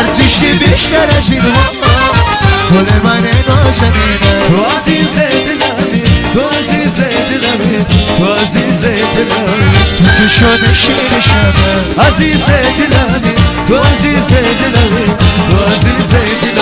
ارزشی بیشتر از این گل من نازنینه تو عزیز دلمی تو عزیز دلمی تو عزیز دلمی تو شده شیر شبه عزیز دلمی تو عزیز دلمی تو عزیز دلمی.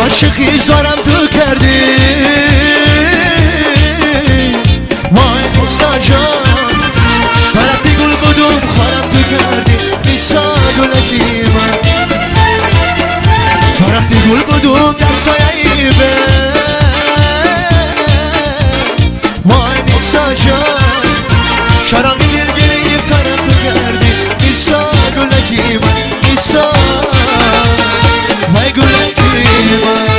عاشقی زارم تو کردی وای نیسا جان، برقی گل بودم خارم تو کردی نیسا گلکی من، برقی گل بودم در سایه به وای نیسا جان، چراغی گل گرفتارم تو کردی نیسا گلکی من، نیسا وای گلکی من.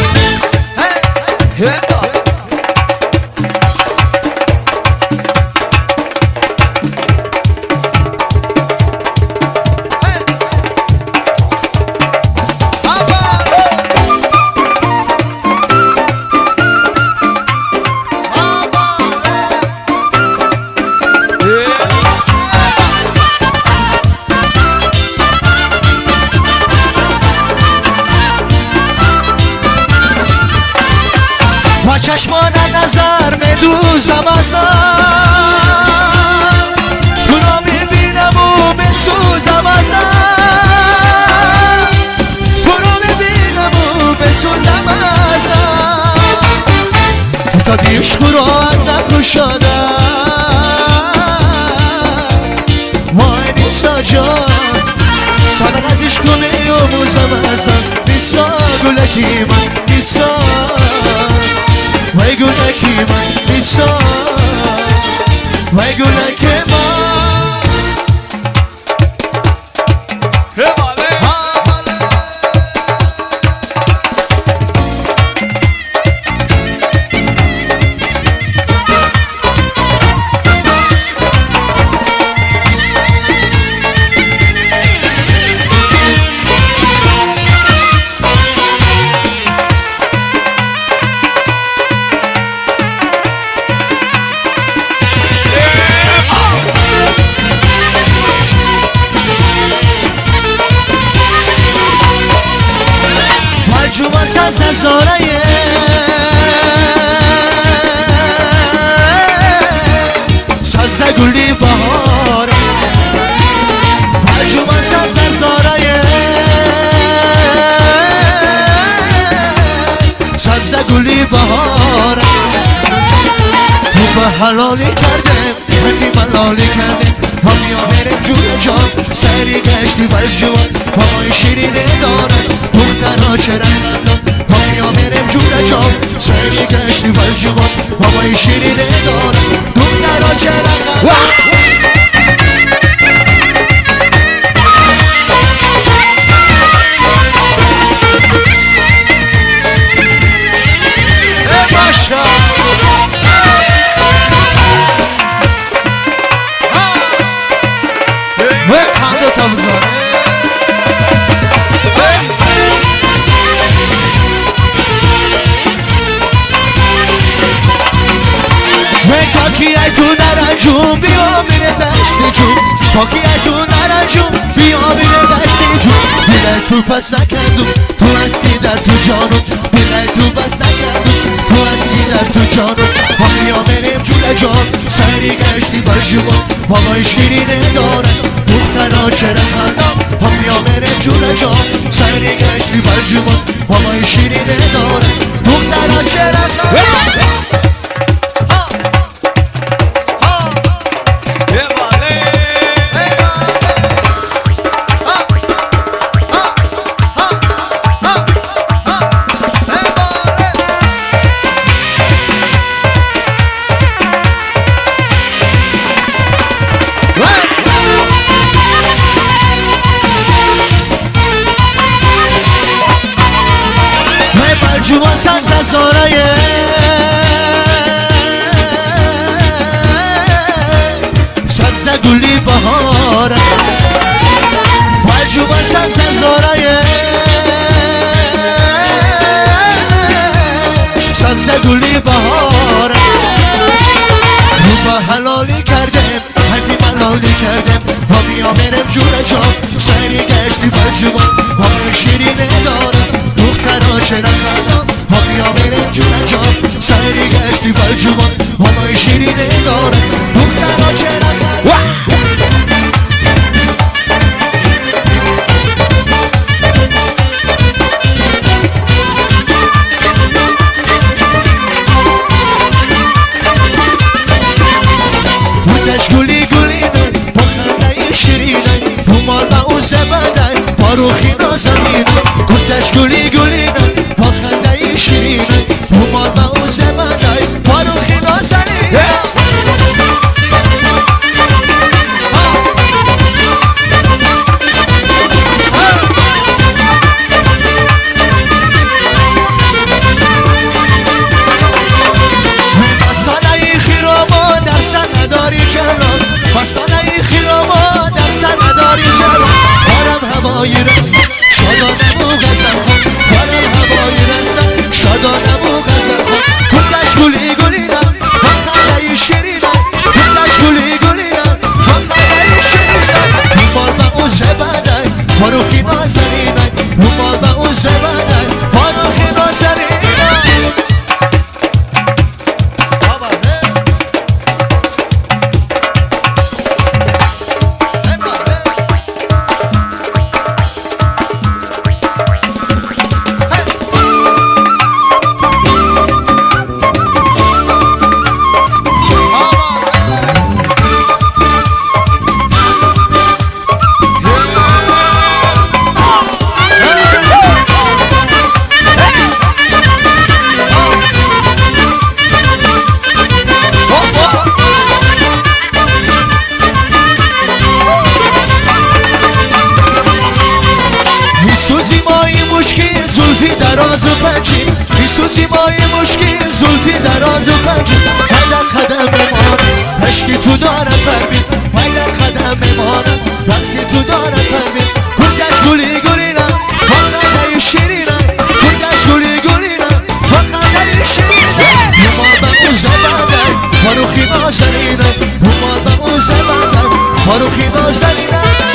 میسوزم از تو را میبینم و میسوزم از تو را میبینم و میسوزم از تا عشق را از نگشادم وای نیسا جان سابق از عشق میآموزم ازم نیسا گلکی من نیسا وای گلکی من نیسا وای گلکی من. سبز گلی بهار پرجوان سبز زارای سبز گلی بهار تو به حلالی کرده همی ملالی کرده ما بیا بریم جون جان سری گشتی بلجوان بابای شیرینه دارد دخترها چرا خندان ما بیا بریم جون جان سری گشتی بلجوان بابای شیرینه دارد دخترها چرا خندان. جون بیا میره دشت جون تا کی تو نرجون بیا میره دشت جون دل تو پس نکردم تو هستی در تو جانم دل تو پس نکردم تو هستی در تو جانم ما بیا بریم جون جان سری گشتی بر جوان بابای شیرینه دارد دخترها چرا خندان ما بیا بریم جون جان سری گشتی بر جوان بابای شیرینه دارد دخترها چرا خندان. جوان سبز زارای سبز گلی بهار جوان سبز زارای سبز گلی بهار رو به حلالی کردم همی ملالی کردم ما بیا بریم جون جان سری گشتی بر جوان بابای شیرینه دارد دخترها چرا خندان ما بیا بریم جون جان سری گشتی بر جوان بابای شیرینه دارد دخترها چرا خندان. گلی گلی داری با خنده شیرینه رومال با او زبدن با روخی نازنینه گفتش گلی گلی داری با خنده شیرینه رومال با او زبدن با روخی نازنینه. دراز و پنجی میسوزی مای مشکی زلفی دراز و پنجی پیدا قدم مانم پشتی تو دارم پروین پیدا قدم مانم رقصی تو دارم پروین گلگش گلی گلینم با خنده شیرینم گلگش گلی گلینم با خنده شیرینم رومال به او زبندم پاروخی نازنینم رومال به او زبندم پاروخی نازنینم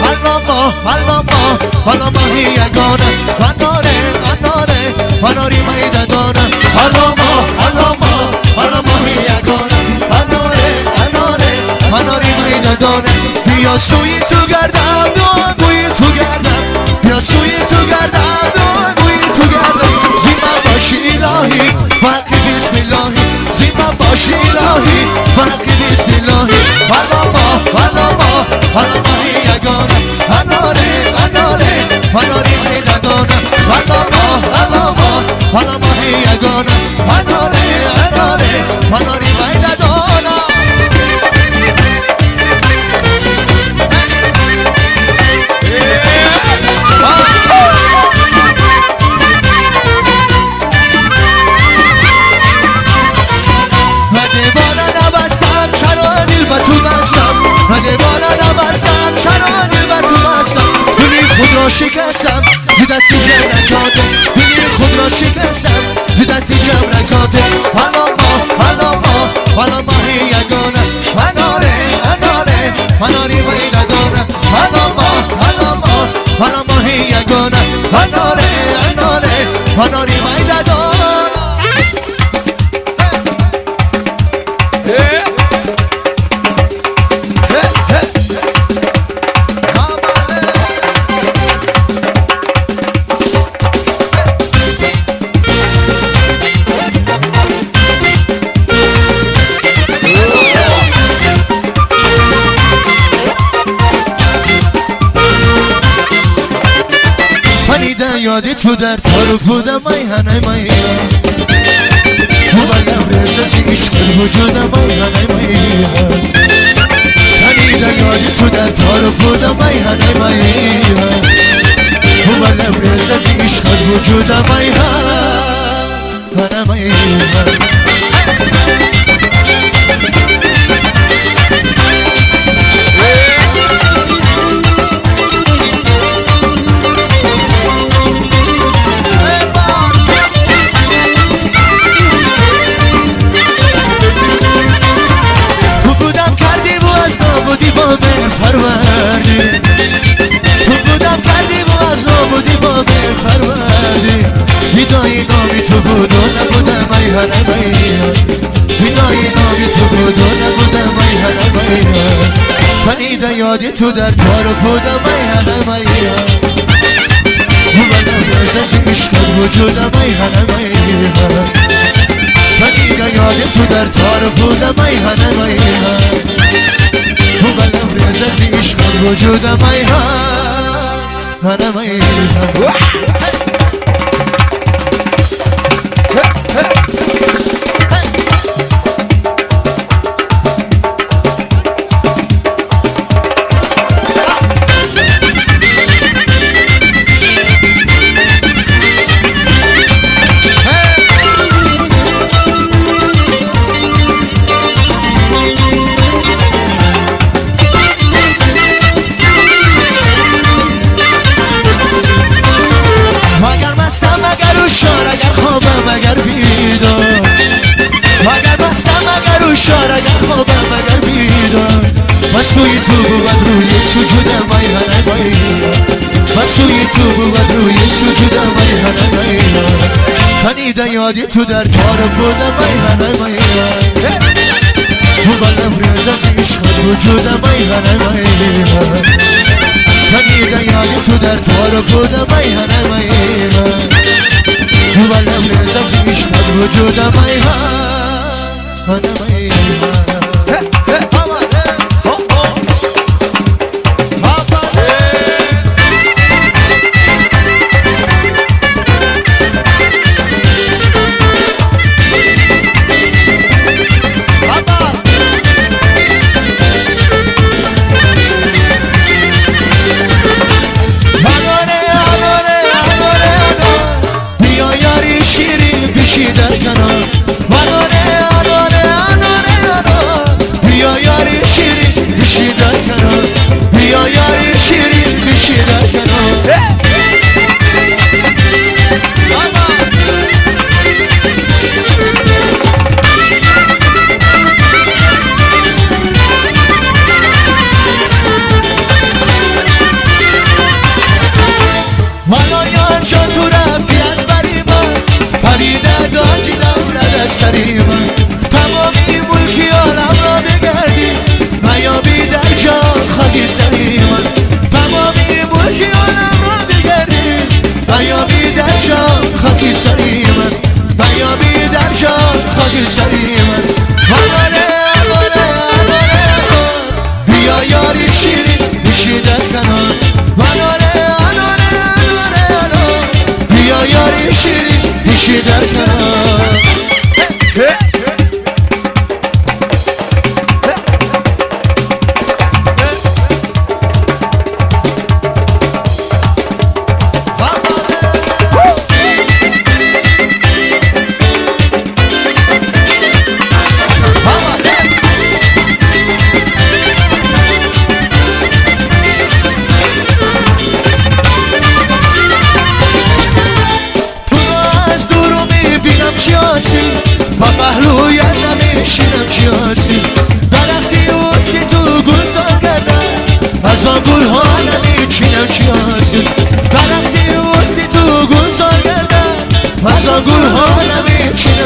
حالا ما حالا ما حالا ماهی یگانه اناره اناره اناری میدانه حالا ما حالا ما حالا ماهی یگانه اناره اناره اناری میدانه بیا سوی تو گردم دعاگوی تو گردم بیا سوی تو گردم دعاگوی تو گردم زیبا باشی الهی وقتی بسم اللهی زیبا باشی الهی وقتی بسم اللهی حالا ما حالا ما حالا ماهی یگانه اناره اناره اناری میدانه حالا ما حالا ما حالا ماهی یگانه اناره اناره اناری میدانه. شکستم ز دست جمرکاته دل خود را شکستم ز دست جمرکاته حالا ما حالا ما حالا ماهی یگانه اناره اناره اناری میدانه حالا ما حالا ما حالا ماهی یگانه اناره اناره اناری میدانه. یادی تو در تار بودم ای هنه مای موبایلم رزازی عشق وجودم ای هنه مای تنیده یادی تو در تار بودم ای هنه مای موبایلم رزازی عشق وجودم ای هنه مای. پروردی تو بودم کردی و از نابودی با مهر پروردی ویدای نامی تو بود و نبودم ای هنه مای ویدای نامی تو بود و نبودم ای هنه مای پنیده یادی تو در تار بودم ای هنه مای بودم رزاز عشق وجودم ای هنه مای پنیده یادی تو در تار بودم ای هنه مای بلم رزازی عشق وجودم ای هنه مای. اگر بیدار اگر مستم اگر هوشیار اگر خوابم اگر بیدار و سوی تو بود روی سجودم ای هنه مای و سوی تو بود روی سجودم ای هنه مای تنیده یادی تو در تار بودم ای هنه مای بلم رزاز عشق وجودم ای هنه مای تنیده یادی تو در تار بودم ای هنه مای بلم رزاز عشق وجودم ای هنه مای.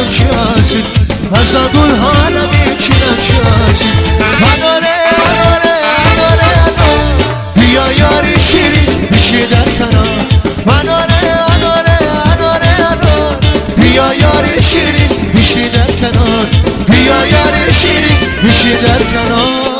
نمیچینم چی هستی از گل ها نمیچینم چی هستی اناره اناره اناره اناره بیا یاری شیرین میشی در کنار اناره اناره اناره اناره بیا یاری شیرین میشی در کنار بیا یاری شیرین میشی در کنار.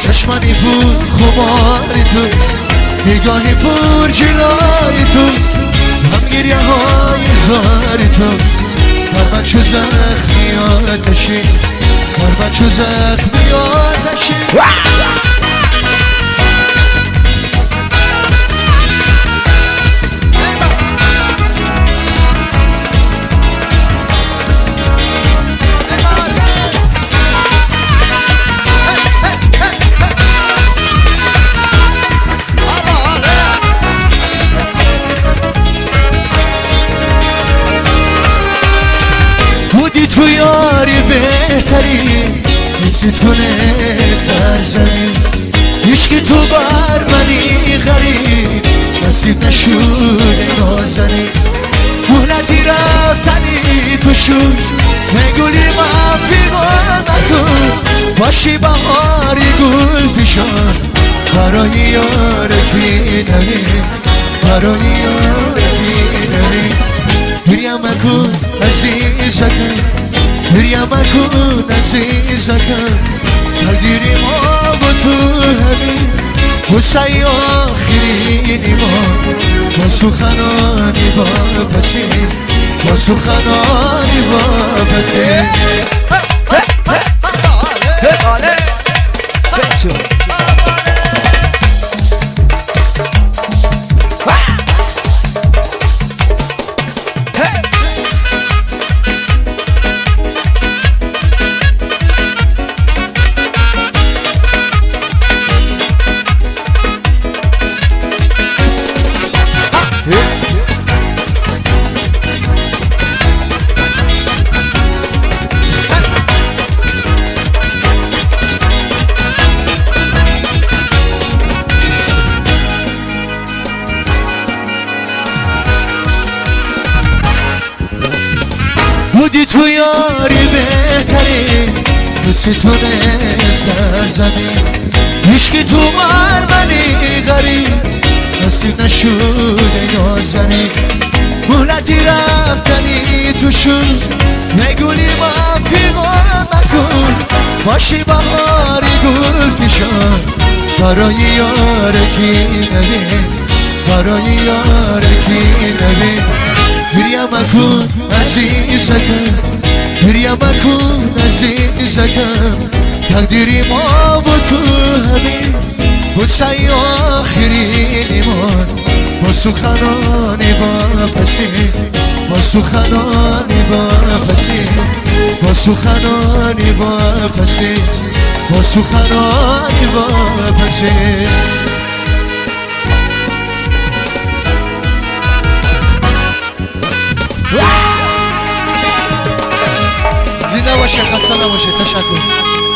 چشمانی پر خماری تو نگاهی پر جلای تو هم گریه های زاری تو بر من چو زخمی آتشی بر من چو زخمی آتشی. تو یاری بهتری نیستی تو نیست در زمین هیچکی تو بر منی غریب نصیب نشود نازنین مهلتی رفتنی تو شد نگولی مفیقا نکن باشی بهاری گل پیشان برای یار کی نمی برای یار کی نمی گریم مکن عزیزکم گریم مکن عزیزکم تقدیر ما با تو همین قصه آخرین ما با سخنانی با پسین با سخنانی با پسین. یاری بهتری مثل تو نیست در زمین عشق تو بر منی غریب نصیب نشد ای نازنین مهلتی رفتنی تو شد نگولی ما پیغام مکن باشی بهاری گل فشان برای یار کی نبی برای یار کی نبی گریه مکن عزیزکم گریه مکن عزیزکم تقدیری ما با تو همین بود سعی آخرین ما با سخنانی با پسی با سخنانی با پسی با سخنانی با پسی با سخنانی با پسی. زنده باشه، خسته نباشه، تشکر.